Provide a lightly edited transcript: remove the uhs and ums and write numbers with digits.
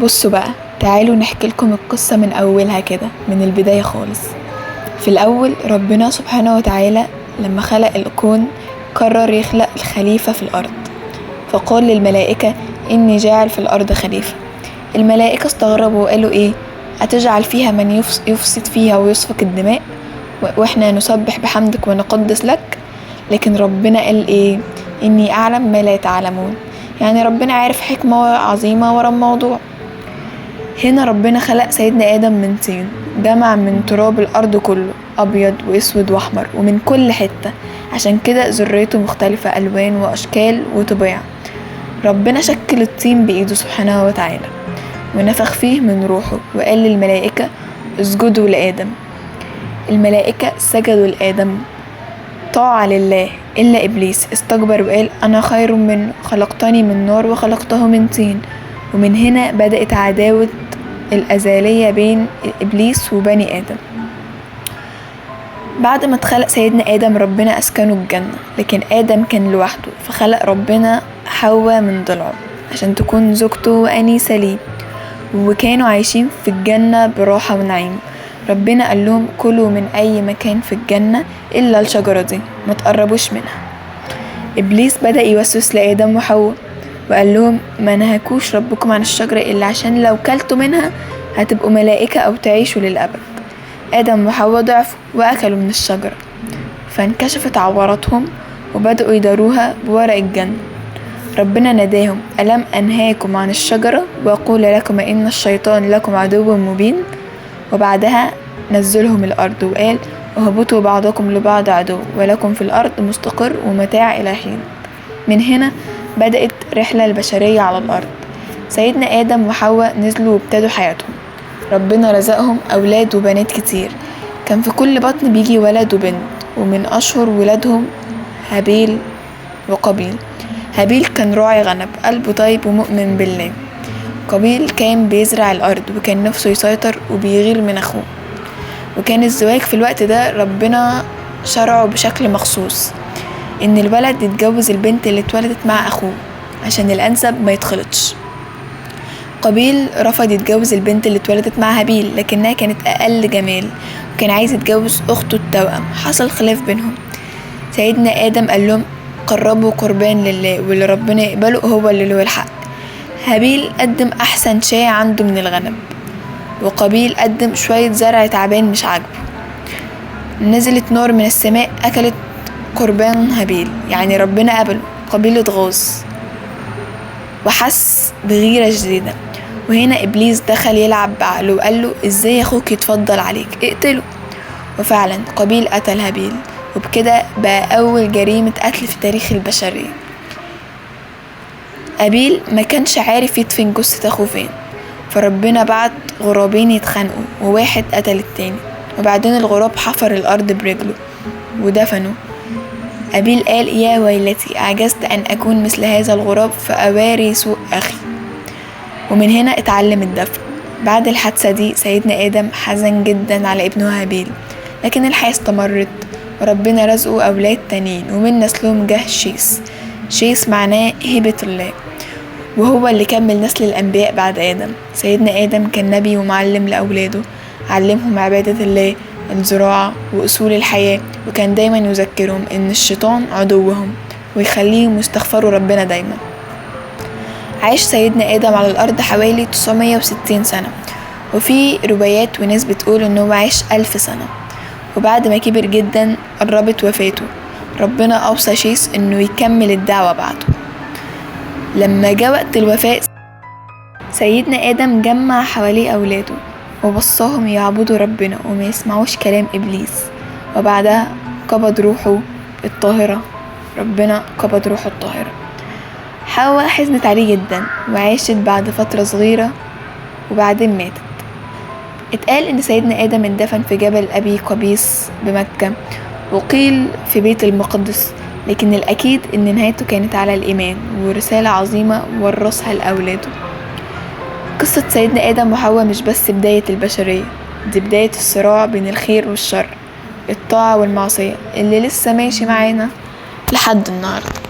بصوا بقى، تعالوا نحكي لكم القصة من أولها كده، من البداية خالص. في الأول ربنا سبحانه وتعالى لما خلق الكون قرر يخلق الخليفة في الأرض، فقال للملائكة إني جاعل في الأرض خليفة. الملائكة استغربوا وقالوا إيه؟ أتجعل فيها من يفسد فيها ويسفك الدماء وإحنا نسبح بحمدك ونقدس لك؟ لكن ربنا قال إيه؟ إني أعلم ما لا تعلمون. يعني ربنا عارف حكمة عظيمة ورا الموضوع. هنا ربنا خلق سيدنا آدم من طين، جمع من تراب الأرض كله، أبيض وأسود وأحمر ومن كل حتة، عشان كده ذريته مختلفة ألوان وأشكال وطباع. ربنا شكل الطين بإيده سبحانه وتعالى ونفخ فيه من روحه وقال للملائكة اسجدوا لآدم. الملائكة سجدوا لآدم طاعة لله، إلا إبليس استكبر وقال أنا خير منه، خلقتني من نار وخلقته من طين. ومن هنا بدأت عداوة الأزلية بين إبليس وبني آدم. بعد ما اتخلق سيدنا آدم ربنا أسكنه الجنة، لكن آدم كان لوحده، فخلق ربنا حواء من ضلعه عشان تكون زوجته وأنيسة ليه، وكانوا عايشين في الجنة براحة ونعيم. ربنا قال لهم كلوا من أي مكان في الجنة إلا الشجرة دي، ما تقربوش منها. إبليس بدأ يوسوس لآدم وحواء وقال لهم ما نهاكوش ربكم عن الشجرة إلا عشان لو كلتوا منها هتبقوا ملائكة أو تعيشوا للأبد. آدم وحواء ضعفوا وأكلوا من الشجرة، فانكشفت عوراتهم وبدأوا يداروها بورق الجنة. ربنا ناداهم ألم أنهاكم عن الشجرة وأقول لكم إن الشيطان لكم عدو مبين. وبعدها نزلهم الأرض وقال اهبطوا بعضكم لبعض عدو ولكم في الأرض مستقر ومتاع إلى حين. من هنا بدأت رحلة البشرية على الأرض. سيدنا آدم وحواء نزلوا وابتدوا حياتهم. ربنا رزقهم أولاد وبنات كتير، كان في كل بطن بيجي ولد وبنت، ومن أشهر ولادهم هابيل وقابيل. هابيل كان راعي غنم، قلبه طيب ومؤمن بالله. قابيل كان بيزرع الأرض وكان نفسه يسيطر وبيغير من أخوه. وكان الزواج في الوقت ده ربنا شرعه بشكل مخصوص، إن الولد يتجوز البنت اللي اتولدت مع أخوه عشان الأنسب ما يتخلطش. قابيل رفض يتجوز البنت اللي اتولدت مع هابيل لكنها كانت أقل جمال، وكان عايز يتجوز أخته التوأم. حصل خلاف بينهم. سيدنا آدم قال لهم قربوا قربان لله، واللي ربنا يقبله هو اللي له الحق. هابيل قدم أحسن شاة عنده من الغنم، وقابيل قدم شوية زرع تعبان مش عاجبه. نزلت نار من السماء أكلت قربان هابيل، يعني ربنا قبله. قابيل اتغاظ وحس بغيرة شديدة، وهنا إبليس دخل يلعب بعقله وقال له إزاي أخوك يتفضل عليك، اقتله. وفعلا قابيل قتل هابيل، وبكده بقى أول جريمة قتل في تاريخ البشرية. هابيل ما كانش عارف يدفن جثة أخوه فين، فربنا بعت غرابين يتخانقوا وواحد قتل التاني، وبعدين الغراب حفر الأرض برجله ودفنه. هابيل قال يا ويلتي أعجزت أن أكون مثل هذا الغراب فأواري سوء أخي. ومن هنا اتعلم الدفن. بعد الحادثة دي سيدنا آدم حزن جدا على ابنه هابيل، لكن الحياة استمرت وربنا رزقه أولاد تانيين، ومن نسلهم جه شيس. شيس معناه هبة الله، وهو اللي كمل نسل الأنبياء بعد آدم. سيدنا آدم كان نبي ومعلم لأولاده، علمهم عبادة الله، الزراعة وأصول الحياة، وكان دايما يذكرهم إن الشيطان عدوهم ويخليهم يستغفروا ربنا دايما. عاش سيدنا آدم على الأرض حوالي 960 سنة، وفي روايات وناس بتقول إنه عاش 1000 سنة. وبعد ما كبر جدا قربت وفاته، ربنا أوصى شيس إنه يكمل الدعوة بعده. لما جاء وقت الوفاة سيدنا آدم جمع حواليه أولاده ووصاهم يعبدوا ربنا وما يسمعوش كلام إبليس. وبعدها قبض روحه الطاهرة، ربنا قبض روحه الطاهرة. حواء حزنت عليه جدا وعاشت بعد فترة صغيرة وبعدين ماتت. اتقال إن سيدنا آدم اندفن في جبل أبي قبيس بمكة، وقيل في بيت المقدس، لكن الأكيد إن نهايته كانت على الإيمان ورسالة عظيمة ورثها لأولاده. قصة سيدنا آدم وحواء مش بس بداية البشرية، دي بداية الصراع بين الخير والشر، الطاعة والمعصية، اللي لسه ماشي معانا لحد النهاردة.